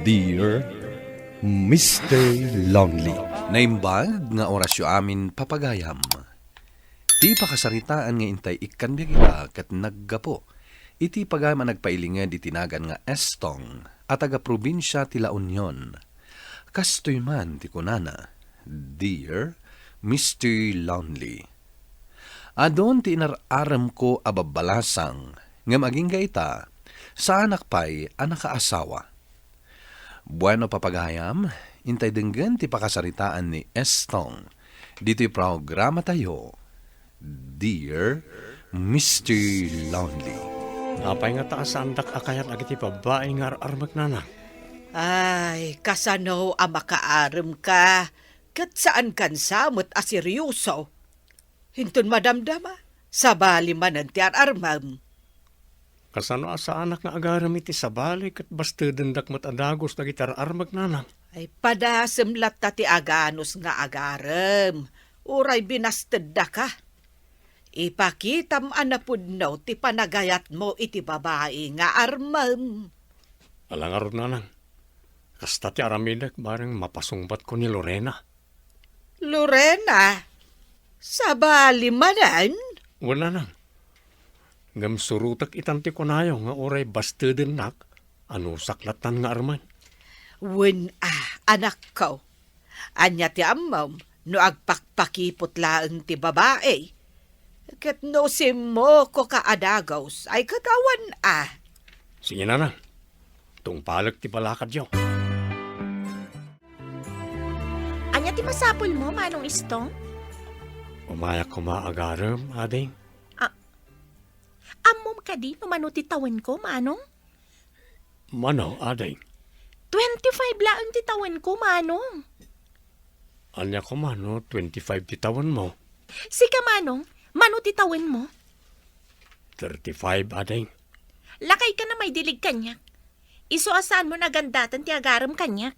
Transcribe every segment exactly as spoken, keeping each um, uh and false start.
Dear Mister Lonely. Naimbag nga orasyo amin, papagayam. Ti pakasaritaan nga intay ikkan biag ita ket naggapu iti pagayam a nagpailinged iti nagan nga Estong a taga-probinsia ti La Union. Kastoy man ti kunana, Dear Mister Lonely. Adun ti inar-aremko a babbalasang, ngem agingga ita, saanak pay a nakaasawa. Bueno, papagayam, intay denggen ti pakasaritaan ni Estong ditoy programatayo, Dear Mister Lonely. Apay nga ta saandak a kayat dagiti babbai nga ar-armek, nanang? Ay, kasano a makaarem ka, ket saan kan sa met a seryoso? Inton madamdama, sabali manen ti ar-armem. Kasano a saanak nga agarem iti sabali ket bastedendak met a dagus dagiti ar-armek, nanang? Ay, padasem latta ti aganus nga agarem, uray binasteddaka. Ipakitam a napudno ti panagayatmo iti babai nga armem. Ala ngarud, nanang. Kasta ti aramidek, bareng mapasungbatko ni Lorena. Lorena? Sabali manen? Wen, nanang. Ngem surotek itan ti kunayo nga uray bastedennak, anusak lattan nga armen. Wen a, anakko. Ania ti ammom no agpakpakipot laeng ti babai? Ket no simmukoka a dagus, ay ket awan a. Sige, nanang. Tungpalek ti balakadyo. Ania ti masapulmo, Manong Istong? Umayak koma agarem, ading. A-, ammom kadi no mano ti tawenko, Manong? Mano, ading? Twenty-five laeng ti tawenko, Manong. Ania koma no twenty-five ti tawenmo? Sika, Manong, mano ti tawenmo? Thirty-five, ading. Lakayka a maidilig kaniak. Isu a saanmo nagandaten ti agarem kaniak.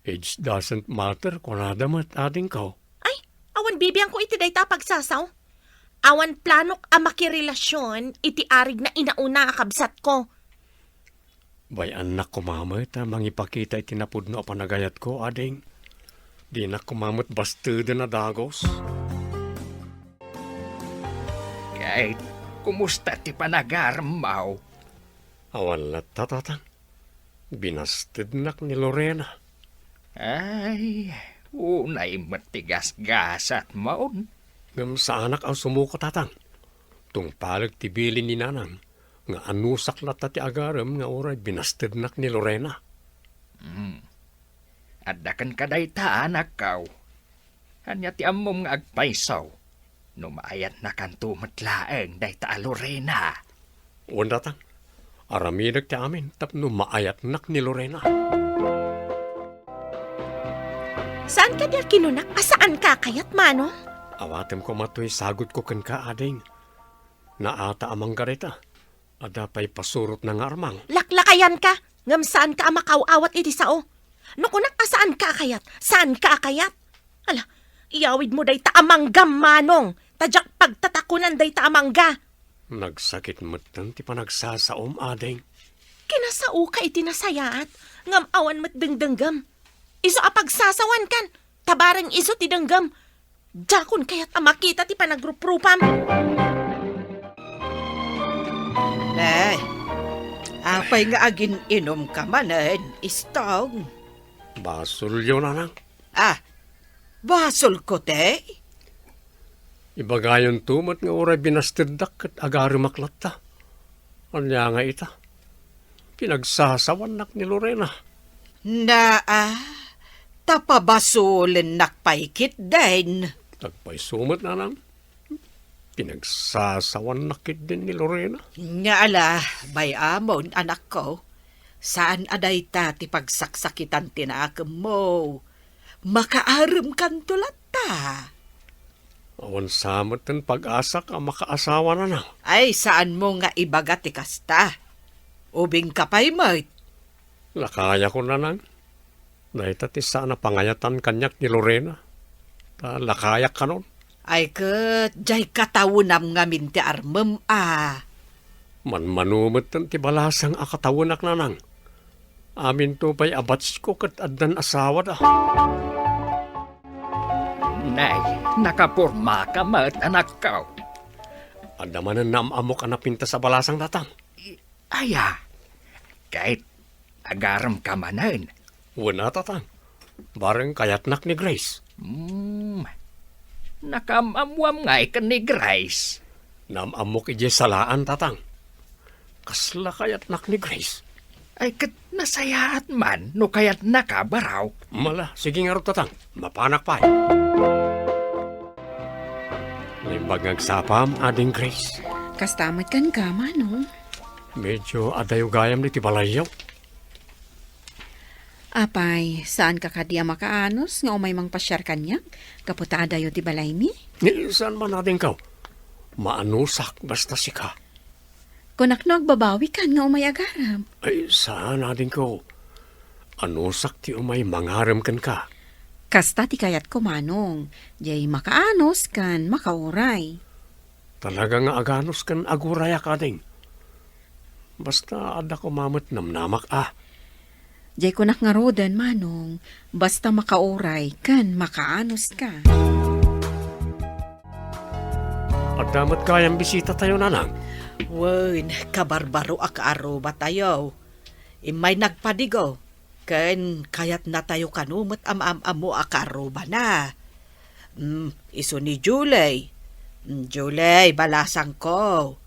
Age doesn't matter, kunada met, adingko. Ay, awan bibiangko iti dayta a pagsasao. Awan planok a makirelasion iti arig na inauna a kabsatko. Bay-annak koma met a mangipakita iti napudno a panagayatko, ading. Dinak koma met basteden a dagus. Ket, kumusta ti panagaremmo? Awan latta, tatang. Binastednak ni Lorena. Ay, unay met ti gasgasatmon. Ngem saanak a sumuko, tatang. Tungpalek ti bilin ni nanang nga anusak latta ti agarem nga uray binastednak ni Lorena. Hmm. Adda kenka dayta, anakko. Ania ti ammom nga agpayso no maayatnakanto met laeng dayta a Lorena? Wen, tatang. Aramidek ti amin tapno maayatnak ni Lorena. Saan kadi a kinunak a saanka a kayat, Manong? Awatem koma toy sagutko kenka, ading. Naata a mangga dayta. Adda pay pasurotna nga armang. Laklakayanka, ngem saanka a makaaw-awat iti sao. No kunak a saanka a kayat, saanka a kayat. Ala, iyawidmo dayta a manggam, Manong, ta diak pagtatakonan dayta a mangga. Nagsakit metten ti panagsasaom, ading. Kinasaoka iti nasayaat, ngem awan met dengdenggem. Isu a pagsasawankan, ta bareng isu ti denggem. Diakon kayat a makita ti panagruprupam. Ne, apay nga agin-inumka manen, Istong? Basolyo, nanang. Ah, basolko ti? Ibagayonto met nga uray binasteddak ket agaremak latta. Ania nga ita? Pinagsasawannak ni Lorena. Naa, ta pabasolennak pay ketdin. Agpayso met, nanang. Pinagsasawannak ketdin ni Lorena. Nga ala, bay-amon, anakko. Saan a dayta ti pagsaksakitan ti nakemmo. Makaaremkanto latta. Awan sa met ti pag-asak a makaasawa, nanang. Ay, saanmo nga ibaga ti kasta. Ubingka pay met. Lakayakon, nanang. Dayta ti saan a pangayatan kaniak ni Lorena. Ta lakayak kanon. Ay ket, diay katawenam ngamin ti armem a. Manmano met ti balasang a katawenak, nanang. Aminto pay a batchko ket addan asawada. Nay, nakapormaka met, anakko. Adda manen naam-ammok a napintas a balasang, Tatang. Aya, ket agaremka manen? Wen a, Tatang. Bareng kayatnak ni Grace. Hmm. Nakaam-ammoam ngay ken ni Grace? Naam-ammok idiay salaan, Tatang. Kasla kayatnak ni Grace. Ay, ket nasayaat man no kayatnaka, baro. Mala, sige ngarud, Tatang. Mapanak pay. Naimbag nga agsapam, Ading Grace. Kasta met kenka, Manong. Medyo adayo gayam iti balayyo. Apay, saanka kadi a makaanus nga umay mangpasiar kaniak gapu ta adayo ti balaymi? Ni, saan man, adingko. Maanusak basta sika. Kunak no agbabawikan nga umay agarem. Ay, saan, adingko. Anusak ti umay mangarem kenka. Kasta ti kayatko, Manong. Diay makaanus ken makauray. Talaga nga aganus ken agurayak, ading. Basta adda koma met namnamak a. Diay kunak ngaruden, Manong, basta makauray ken makaanuska. Adda met gayam bisitatayo, Nanang? Wen, kabarbaro a kaarrubatayo. Immay nagpadigo. Ken kayatnatayo kano met a maam-ammo a kaarrubana. Mm, isu ni Julie. Mm, Julie, balasangko.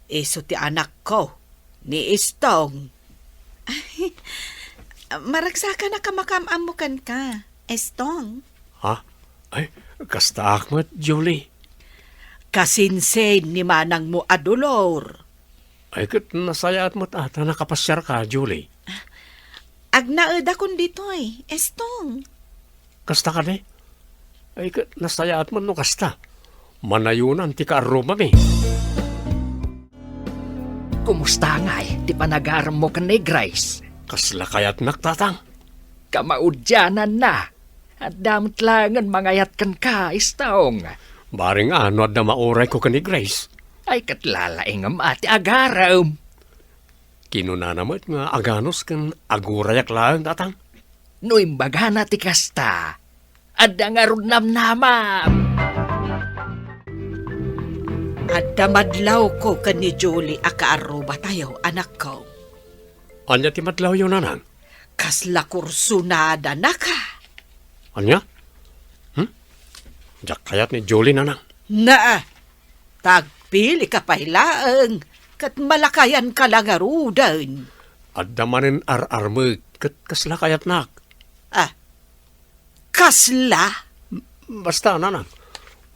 Isu ti anakko, ni Estong. Ay, maragsakan a makaam-ammo kenka, Estong. Ha? Ay, kastaak met, Julie. Kasinsin ni manangmo a Dolor. Ay, ket nasayaat met a ta nakapasiarka, Julie. Agnaedakon ditoy, Estong. Kasta kadi? Ay, ket nasayaat met no kasta. Manayonan ti kaarrubami. Kumusta ngay ti panagaremmo ken ni Grace? Kasla kayatnak, Tatang. Kamaudiananna. Adda met laengen mangayat kenka, Estong. Bareng a no adda maurayko ken ni Grace. Ay, ket lalaingem a ti agarem. Kinunana met nga aganus ken agurayak laeng, Tatang. No imbagana ti kasta, adda ngarud namnamam. Adda madlawko ken ni Julie a kaarrubatayo, anakko. Ania ti madlawyo, Nanang? Kasla kursunada naka. Ania? Hmm? Diak kayat ni Julie, Nanang. Naa, tagpili ka pay laeng, ket malakayan ka la ngaruden. Adda manen ar-armek, ket kasla kayatnak. Ah, kasla? Basta, Nanang,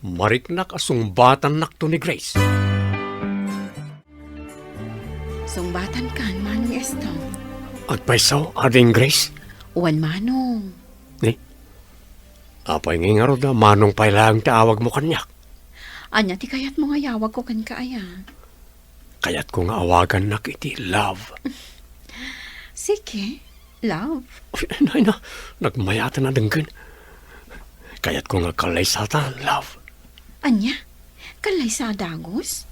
mariknak a sungbatannakto ni Grace. Sungbatankan, Manong Estong. Agpayso, Ading Grace? Wen, Manong. Ni? Apay ngay ngarud a Manong pay laeng ti awagmo kaniak? Ania ti kayatmo nga iyawagko kenka, aya? Kayatko nga awagannak iti love. Sige, love. Uy, ay, nay na, nagmayaten a denggen. Kayatko nga kallaysatan, love. Ania? Kallaysa a dagus?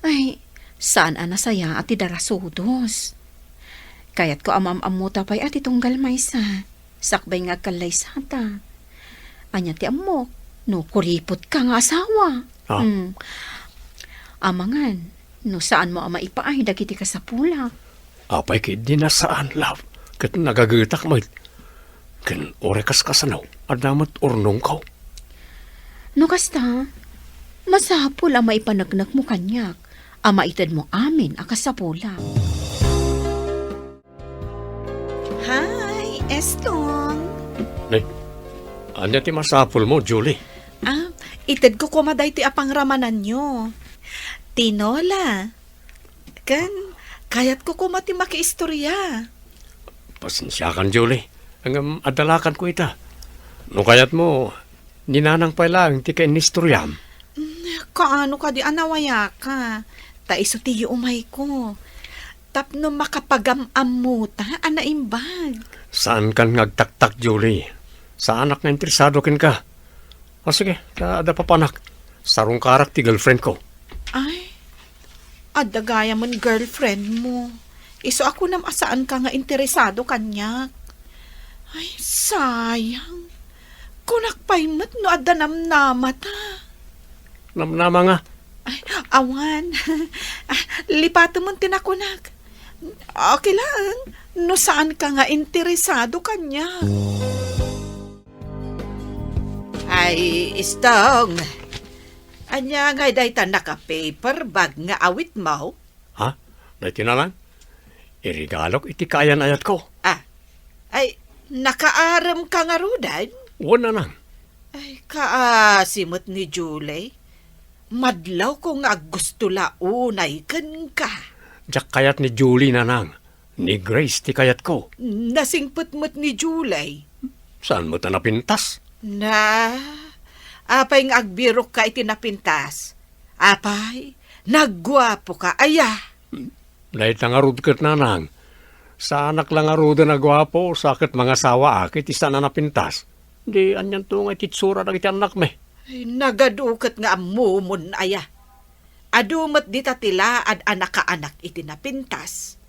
Ay, saan a nasayaat ti darasudos. Kayatko a maam-ammota pay a ti tunggal maysa, sakbay nga agkallaysata. Ania ti ammok, no kuripotka nga asawa? Ah. Hmm. Amangan, no saanmo a maipaay dagiti kasapulak. Apay ketdi a saan, love, ket nagagetak met. Ken uray kaskasano, adda met urnongko. No kasta, masapul a maipaneknekmo kaniak a maitedmo amin a kasapulak. Hi, Estong. Nay, ania ti masapulmo, Julie? Ah, itedko koma daytoy a pangramananyo. Tinola. Ken, kayatko koma ti makiistoria. Pasensiakan, Julie. Ngem adda lakanko ita. No kayatmo, ni Nanang pay laeng ti kainistoriam. Mm, kaano kadi a nawayaka? Ta isu ti yuumayko. Tapno makapagam-ammota a naimbag. Saankan nga agtaktak, Julie. Saanak nga interesado kenka. O sige, ta adda papanak. Sarungkarak ti girlfriend ko. Ay, adda gayamen girlfriend mo. Isu a kunam a saanka nga interesado kaniak. Ay, sayang. Kunak pay met no adda namnamata. Namnama nga? Ay, awan. Ah, lipatemon ti nakunak. Okay lang, no saanka nga interesado kaniak. Ay, Istong. Ania ngay dayta naka-paper bag nga awitmo? Ha? Daytoy nanang? Iregalok iti kaayan-ayatko. Ah, ay, nakaaremka ngaruden? Wen, nanang. Ay, kaasi met ni Julie. Madlawko nga aggusto la unay kenka. Diak kayat ni Julie, nanang. Ni Grace ti kayatko. Nasingpet met ni Julie. Saan met a napintas? Na, apay nga agbirokka iti napintas? Apay, nagguapoka aya? Dayta ngarud ket, nanang. Saanak la ngaruden a guapo, sa ket mangasawaak iti saan a napintas. Di anianto nga iti itsura dagiti annakmi? Ay, nagadu ket nga ammomon aya. Adu met dita ti laad a nakaanak iti napintas.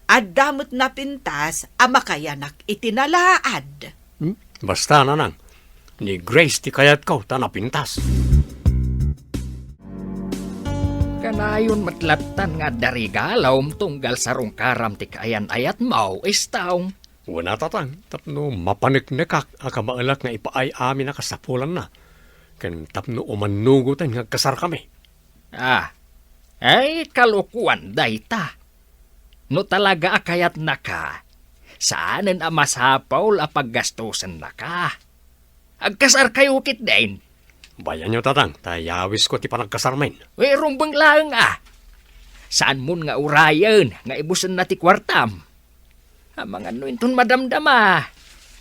Adda met napintas a makayanak iti nalaad. Hmm? Basta, nanang, ni Grace ti kayatko ta napintas. Kanayon met lattan nga adda regalom tunggal sarungkaram ti kaayan-ayatmo, Istong. Wen a, tatang, tapno mapaneknekak a kabaelak nga ipaay amin a kasapulanna, ken tapno umannugoten nga agkasarkami. Ah, ay, kalokuan dayta. No talaga a kayatnaka, saanen a masapul a paggastusennaka. Agkasarkayo ketdin. Bayanyo, tatang, ta yawisko ti panagkasarmin. Wen, rumbeng laeng a. Saanmon nga urayen nga ibusenna ti kuartam. Amangan no inton madamdama,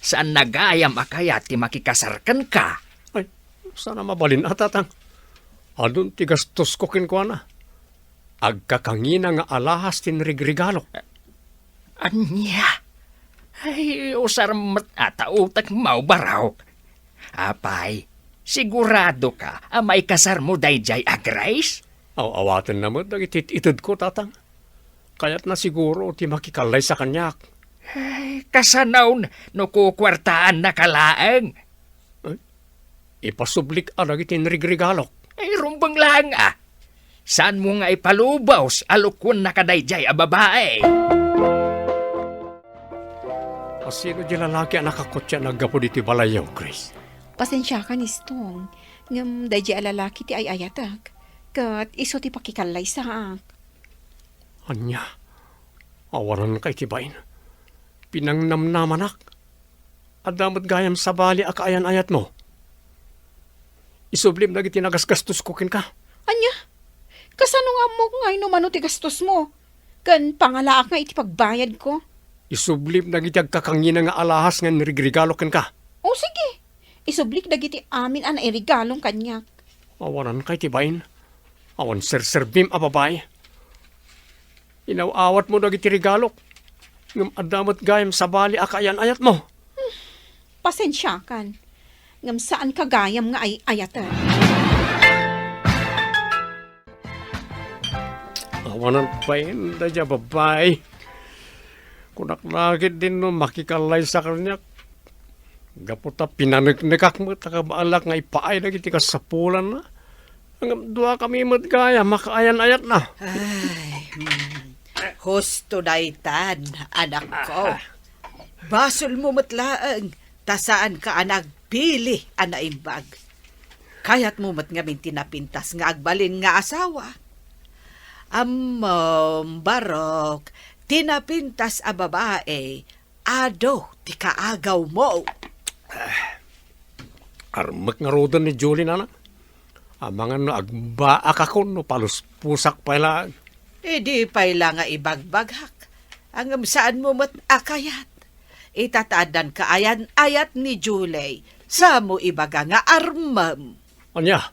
saanna gayam a kayat ti makikasar kenka. Ay, saan a mabalin a, tatang. Adun ti gastosko kenkuana. Agkakangina nga alahas ti inrigrigalok. Ania? Ay, usar met a ta utekmo, barok. Apay, siguradoka a maikasarmo daydiay a Grace? Aw-awatenna met dagiti it-itedko, tatang. Kayatna siguro ti makikallaysa kaniak. Ay, kasano no kukuartaannaka laeng? Ay, ipasublik a dagiti inrigrigalok. Ay, rumbeng laeng a. Saanmo nga ipalubos a lukuenna kadaydiay a babai? Asino di lalaki a nakakutia nga aggapu ditoy balayyo, Grace? Pasensiakan, Istong, ngem daydiay a lalaki ti ay-ayatek, ket isu ti pakikallaysaak. Ania? Awananka iti bain. Pinangnamnamanak. Adda met gayam sabali a kaayan-ayatmo. Isublim dagiti nagasgastosko kenka. Ania? Kasano nga ammok nga no mano ti gastosmo? Ken pangalaak nga iti pagbayadko. Isublim dagiti agkakangina nga alahas nga inrigregalo kenka. O sige, isublik dagiti amin a nairegalom kaniak. Awananka iti bain. Awan serserbim a babai. Inaw-awatmo dagiti regalok. Ngem adda met gayam sabali a kaayan-ayatmo. Pasensiakan. Ngem saanka gayam nga ay-ayaten. Awanan pay daydiay a babai. Kunak la ketdin no makikallaysa kaniak. Gapu ta pinaneknekak met a kabaelak nga ipaay dagiti kasapulanna. Ngem duakami met gayam a kaayan-ayatna. Ay, hmm. Husto daytan, anakko. Basolmo met laeng ta saanka a nagpili a naimbag. Kayatmo met ngamin ti napintas nga agbalin nga asawa. Ammom, barok, ti napintas a babae, adu ti kaagawmo. Armek ngaruden ni Julie, nanang. Amangan no agbaakakon no paluspusak pay laeng. Idi pay la nga ibagbagak, ngem saanmo met a kayat. Ita ta addan kaayan-ayat ni Julie, samo ibaga nga armem. Ania?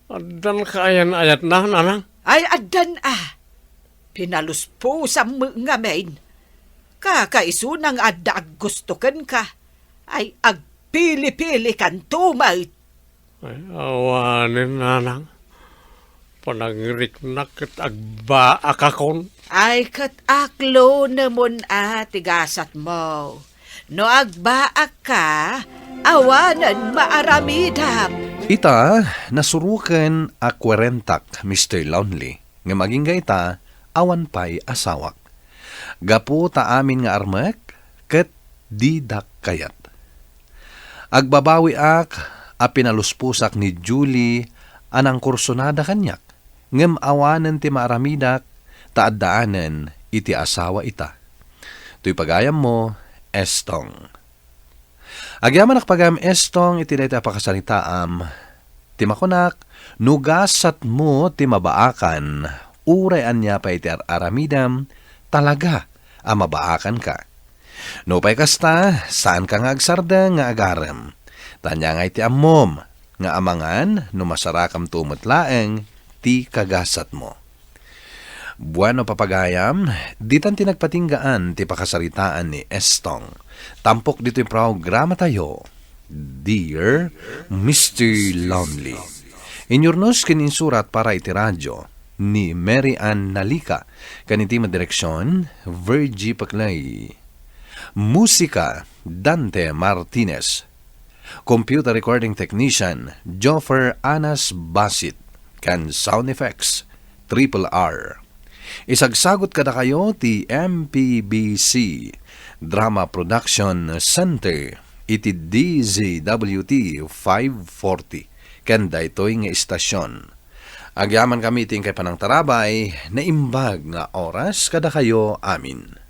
Addan kaayan-ayatna, nanang? Ay, addan a. Pinaluspusam met ngamin. Kakaisuna nga adda aggusto kenka. Ay, agpili-pilikanto met. Ay, awanen, nanang. Panangriknak ket agbaakakon. Ay, ket aklonemon a ti gasatmo. No agbaakka, awanen maaramidam. Ita, nasuroken a kuarentak, Mister Lonely, ngem agingga ita, awan pay asawak. Gapu ta amin nga armek, ket didak kayat. Agbabawiak a pinalusposak ni Julie a nangkursunada kaniak, ngem awanen ti maaramidak ta addaanen iti asawa ita. Toy pagayammo, Estong. Agyamanak pagayam, Estong, iti daytoy a pakasaritaam. Ti makunak, no gasatmo ti mabaakan, uray ania pay ti ar-aramidem, talaga a mabaakanka. Nupay kasta, saanka nga agsardeng nga agarem. Ta ania ngay ti ammom nga amangan no masarakamto met laeng ti kagasatmo. Bueno, papagayam, ditan ti nagpatinggaan ti pakasaritaan ni Estong. Tampok ditoy programatayo, Dear Mister Lonely. Inyurnos ken insurat para iti radyo ni Mary Ann Nalica, ken iti madireksion, Virgie Paclay. Musika, Dante Martinez. Computer recording technician, Joffer Anas Basit, ken sound effects, Triple R. Isagsagot kadakayo ti M P B C Drama Production Center iti D Z W T five forty, ken daytoy nga istasion. Agyamankami iti inkay panangtarabay, naimbag nga oras kadakayo amin.